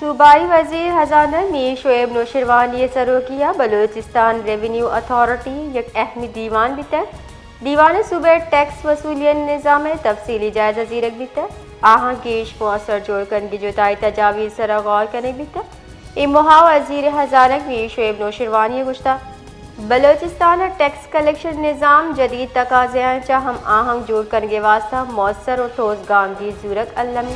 صوبائی وزیر خزانہ میر شعیب نوشیروانی ءِ سروکی ءَ بلوچستان ریونیو اتھارٹی یک اہمی دیوان بیتگ۔ دیوان ءَ صوبہ ءِ ٹیکس وصولی ءِ نظام ءِ تفصیلی جائزہ زیرگ بیتگ۔ آہاں گیش مؤثر جوڑ کنگی جتائی تجاویز سرا غور کنگ بیتگ۔ اے موہ ءَ وزیر خزانہ میر شعیب نوشیروانی ءَ گوشتگ، بلوچستان ءِ ٹیکس کلیکشن نظام جدید تقاضیاں چہ ہم آہنگ جوڑ کنگ ءِ واستہ مؤثر و ٹھوس گامگیج زورگ المی۔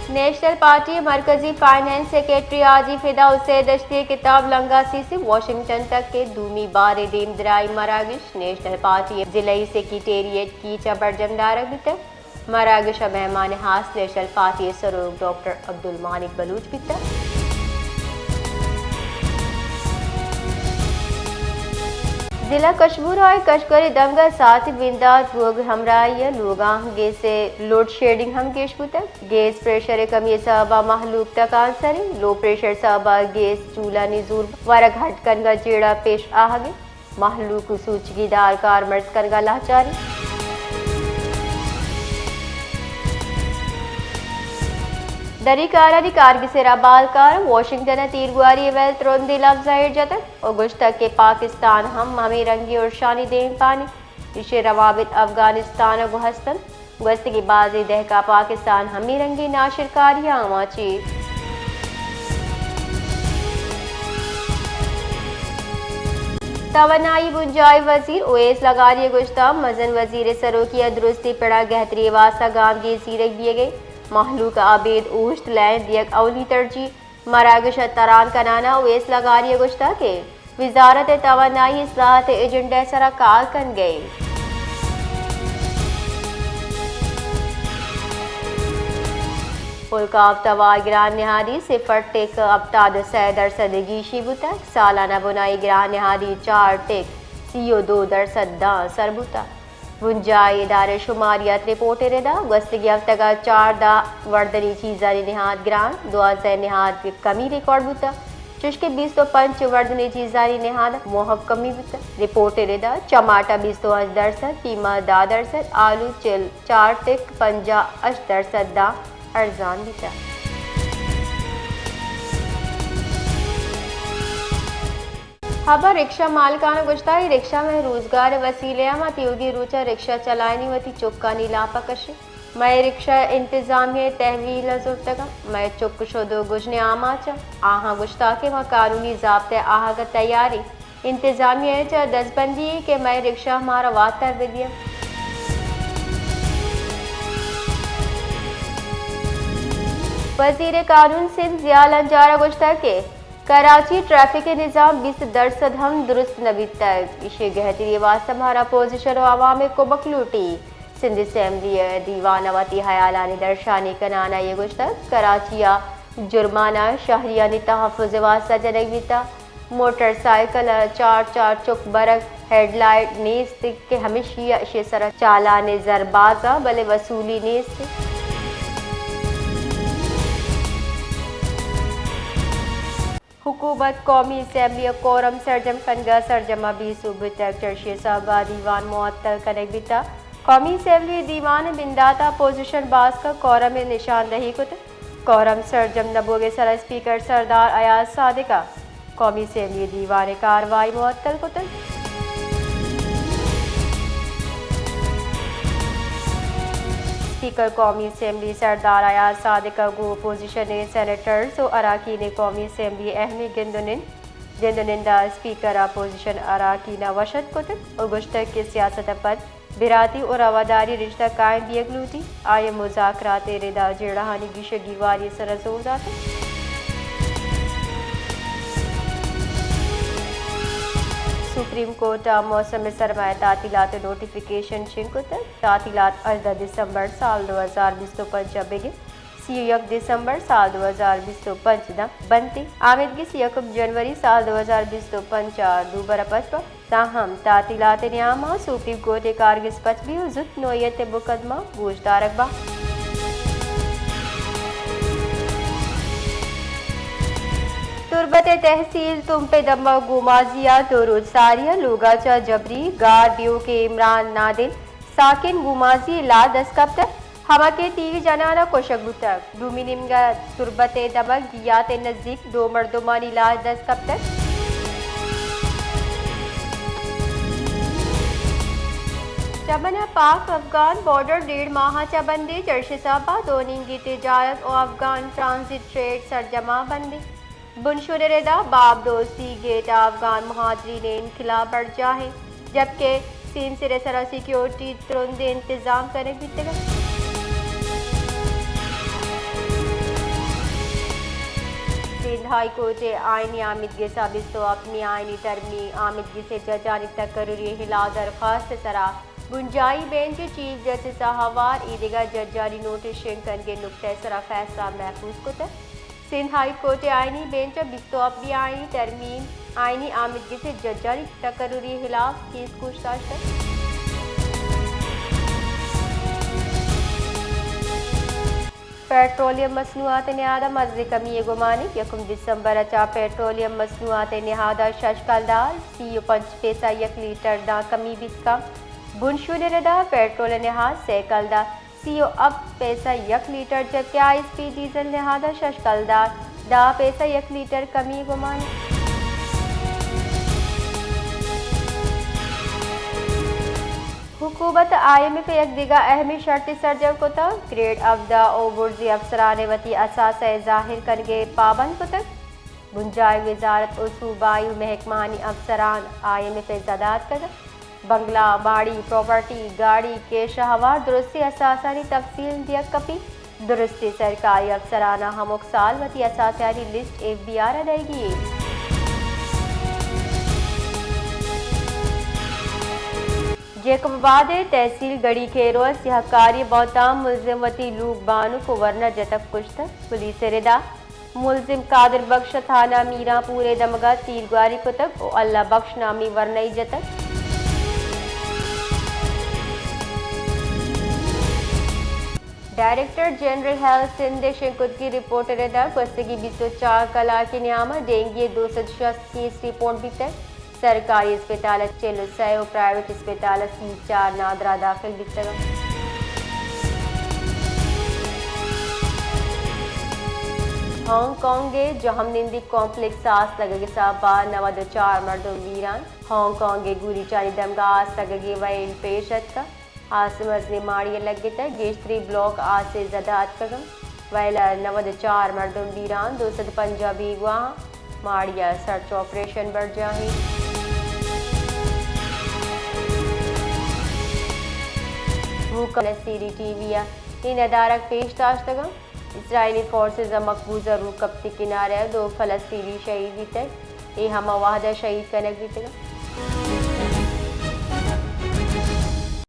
نیشنل پارٹی ءِ مرکزی فنانس سیکرٹری حاجی فدا حسین دشتی ءِ کتاب لنگاسی سے واشنگٹن تک ءِ دومی بار ءِ دیم درائی مراگش نیشنل پارٹی ءِ ضلعی سیکرٹریٹ کیچ ءَ برجم دارگ بیتگ۔ مراگش ءِ مہمان خاص نیشنل پارٹی ءِ سروک ڈاکٹر عبدالمالک بلوچ بیتگ۔ ضلع کشمور ءِ کشکر ءِ دمگ ءَ ساعتی بندات بوگ ءِ ہمراہی ءَ لوگاں گیس ءِ لوڈ شیڈنگ ہم گیش بوتگ۔ گیس پریشر ءِ کمی ءِ سبب ءَ مہلوک تکانسر اِنت۔ لو پریشر ءِ سبب ءَ گیس چولہانی زور ورگ ہٹ کنگ ءَ جیڑہ پیش آہگ اِنت۔ مہلوک سوچگی دار کارمرز کنگ ءَ لاچار اِنت۔ دری کارانی کارگس ءِ را بالکار واشنگٹن ءَ تیرگواری ءِ ویل ترندیں لبزاں ایر جتگ و گوشتگ کہ پاکستان ہم ہمے رنگیں ارشانی دیمپان اِنت۔ ایشی ءِ روابط افغانستان ءَ گوں ہست اَنت۔ گوستگیں بازیں دہک ءَ پاکستان ہمے رنگیں ناشرکاری ءِ آماچ اِنت۔ توانائی بنجاہی وزیر اویس لغاری ءَ گوشتگ، مزن وزیر ءِ سروکی ءَ درستیں پڑ ءَ گہتری ءِ واستہ گامگیج زیرگ بیئگ ءَ اِنت۔ مہلوک ءَ ابید اوشت لین دیگ اولی ترجیح۔ مراگش ءَ تران کنان ءَ اویس لغاری ءَ گوشتگ کہ وزارت توانائی اصلاحات ءِ ایجنڈا ءِ سرا کار کنگ ءَ اِنت۔ ملک ءَ ہپتہ وار گران نہادی صفر ٹک ہپتاد ءُ سئے درسد ءَ گیشی بوتگ۔ سالانہ بنائی گران نہادی چار ٹک سی ءُ دو درسد داں سر بوتگ۔ بنجاہی ادارہ ءِ شماریات رپورٹ ءِ ردا گوستگیں ہفتگ ءَ چاردہ وردنی چیزانی نہاد گران، دوازدہ نہاد کمی ریکارڈ بوتگ، چوشکہ بیست ءُ پنچ وردنی چیزانی نہاد موہب کمی بوتگ۔ رپورٹ ءِ ردا چماٹا بیست ءُ ہشت درسد، پیما دہ درسد، آلو چل چار ٹک پنجاہ ہشت درسد داں ارزان بیتگ۔ ہبر رکشہ مالکان ءَ گوشتگ، اے رکشہ مئے روزگار ءِ وسیلہ ءَ، ما تیوگیں روچ ءَ رکشہ چلائینی وتی چکانی لاپ ءَ کشیں۔ مئے رکشہ انتظامیہ ءِ تحویل ءَ زرتگ اَنت۔ مئے چک شد ءُ گژن ءِ آماچ اَنت۔ آہاں گوشتگ کہ ما قانونی ضابطہ ءِ آہگ ءَ تیار ایں۔ انتظامیہ ءِ چہ دزبندی اِنت کہ مئے رکشہ مارا واتر بہ دئیت۔ وزیر قانون سندھ ضیاء لنجار ءَ گوشتگ کہ کراچی ءِ ٹریفک ءِ نظام بیست درسد ہم درست نہ بیتگ، ایشی ءِ گہتری ءِ واستہ مارا اپوزیشن ءُ عوام ءِ کمک لوٹیت۔ سندھ اسمبلی ءِ دیوان ءَ وتی ہیالانی درشانی کنان ءَ اے گوشتگ، کراچی ءَ جرمانہ شہریانی تحفظ ءِ واستہ جنگ بیتگ۔ موٹر سائیکل ءَ چار چار چک برگ، ہیڈ لائٹ نیست کہ ہمیشی ءَ ایشی ءِ سرا چالان ءِ زر باز اَنت، بلے وصولی نیست۔ حکومت قومی اسمبلی ءِ کورم سرجم کنگ ءَ سرجم ءَ بے سوب بوتگ، چرشی ءِ سبب ءَ دیوان معطل کنگ بیتگ۔ قومی اسمبلی ءِ دیوان ءِ بندات ءَ اپوزیشن باسک ءَ کورم ءِ نشاندہی کتگ۔ کورم سرجم نہ بوگ ءِ سرا اسپیکر سردار ایاز صادق ءَ قومی اسمبلی ءِ دیوان ءِ کاروائی معطل کتگ۔ اسپیکر قومی اسمبلی سردار ایاز صادق ءَ گوں اپوزیشن ءِ سینیٹرز ءُ اراکین قومی اسمبلی ءِ اہمیں گند ءُ نند، گند ءُ نند ءَ اسپیکر ءَ اپوزیشن اراکین ءَ وش اتک کتگ ءُ گوشتگ کہ سیاست ءَ پد براتی ءُ رواداری رشتہ قائم بیگ لوٹیت۔ آئی ءَ مذاکرات ءِ ردا جیڑہانی گیش ءُ گیواری ءِ سرا زور داتگ۔ سپریم کورٹ ءَ موسم سرما ءِ تعطیلات ءِ نوٹیفکیشن شنگ کتگ۔ تعطیلات ہژدہ دسمبر سال دو ہزار بیست ءُ پنچ ءَ بگر سی ءُ یک دسمبر سال دو ہزار بیست ءُ پنچ داں بنت۔ آمیدگس یکم جنوری سال دو ہزار بیست ءُ پنچ ءَ دوبر ءَ پچ بنت۔ تاہم تعطیلات ءِ نیام ءَ سپریم کورٹ ءِ کارگس پچ بیت ءُ زوت نوعیت ءِ مقدمہ گوش دارگ بنت۔ تربت ءِ تحصیل تمپ ءِ دمگ گومازی ءَ دو روچ ساری ءَ لوگ ءَ چہ جبری گار بیوک عمران نادل ساکن گومازی ءِ لاش دست کپتگ، ہما کہ تیوی جنان ءَ کشگ بوتگ۔ دومی نیمگ ءَ تربت ءِ دمگ دیات ءِ نزیک دو مردمانی لاش دست کپتگ۔ چمن ءَ پاک افغان بارڈر ڈیڑھ ماہ ءَ چہ بندیں، جرشساب ءَ دو نیمگی تجارت ءُ افغان ٹرانزٹ ٹریڈ سرجم ءَ بندیں۔ بنشون ءِ ردا باب دوستی گیٹ ءَ افغان مہاجرین ءِ انخلا برجاہ انت، جبکہ سیمسر ءِ سرا سیکورٹی ءِ ترندیں انتظام کنگ بیتگ انت۔ سندھ ہائی کورٹ ءِ آئینی آمیدگس ءَ بیست ءُ ہپتمی آئینی ترمیم آمیدگس ءِ ججانی تقرری ءِ ہلاپ درخواست ءِ سرا بنجاہی بینچ ءِ چیف جسٹس ءَ ہوار ایدگہ ججانی نوٹس شنگ کنگ ءِ نکتہ ءِ سرا فیصلہ محفوظ کتگ۔ سندھ ہائی کورٹ ءِ آئینی بینچ ءَ بیست ءُ ہپتمی آئینی ترمیم آئینی آمیدگس ءِ ججانی تقرری ءِ ہلاپ کیس گوش داشتگ۔ پیٹرولیم مصنوعات ءِ نہاد ءَ مزنیں کمی ءِ گمان انت۔ یکم دسمبر ءَ چہ پیٹرولیم مصنوعات ءِ نہاد ءَ شش کلدار سی ءُ پنچ پیسہ یک لیٹر داں کمی بیت کنت۔ بنشون ءِ ردا پیٹرول ءِ نہاد سئے کلدار سی ءُ ہپت پیسہ یک لیٹر، جبکہ آئی ایس پی ڈیزل نہاد ءَ شش کلدار دہ پیسہ یک لیٹر کمی گمان انت۔ حکومت ءُ آئی ایم ایف ءَ یک دگہ اہمیں شرطے سرجم کتگ، گریڈ ہبدہ ءُ برزی افسران ءَ وتی اثاثہ ءِ ظاہر کنگ ءَ پابند کتگ۔ بنجاہی وزارت ءُ صوبائی محکمہانی افسران آئی ایم ایف ءِ زد ءَ اتکگ انت۔ بنگلہ، باڑی، پراپرٹی، گاڑی، کیش ءِ ہوار درستیں اثاثہانی تفصیل دیگ کپیت۔ درستیں سرکاری افسران ءَ ہمک سال وتی اثاثہانی لسٹ ایف بی آر ءَ دئیگی انت۔ جیکب آباد ءِ تحصیل گڑی کیرو ءَ سیاہکاری ءِ بہتام ملزم وتی لوگ بانک ءُ ورنا جتگ کشتگ۔ پولیس ءِ ردا ملزم قادر بخش ءَ تھانہ میران پور ءِ دمگ ءَ تیرگواری کتگ ءُ اللہ بخش نامی ورنائی جتگ۔ ڈائریکٹر جنرل ہیلتھ سندھ ءِ شنگ کتگیں رپورٹ ءِ ردا گوستگیں بیست ءُ چار کلاک ءِ نیام ءَ ڈینگی ءِ دو سد شست کیس رپورٹ بیتگ۔ سرکاری اسپتال ءَ چل ءُ سئے ءُ پرائیویٹ اسپتال ءَ سی ءُ چار نادراہ داخل بیتگ انت۔ ہانگ کانگ ءِ جہمنندی کمپلیکس ءَ آس لگگ ءِ سبب ءَ نود ءُ چار مردم بیران۔ ہانگ کانگ ءِ گوریچانی دمگ ءَ آس لگگ ءِ ویل پیش اتکگ۔ آس مزنیں ماڑی ءَ لگتگ، گیشتریں بلاک آس ءِ زد ءَ اتکگ انت۔ ویل ءَ نود ءُ چار مردم بیران، دو سد ءُ پنجاہ بیگواہ۔ ماڑی ءَ سرچ آپریشن برجاہ انت۔ روکپتی، فلسطینی ٹی وی ءَ اے ندارگ پیش داشتگ انت۔ اسرائیلی فورسز ءَ مقبوضہ روکپتی کنارہ ءَ دو فلسطینی شہید بیتگ۔ اے ہما وہد ءَ شہید کنگ بیتگ انت۔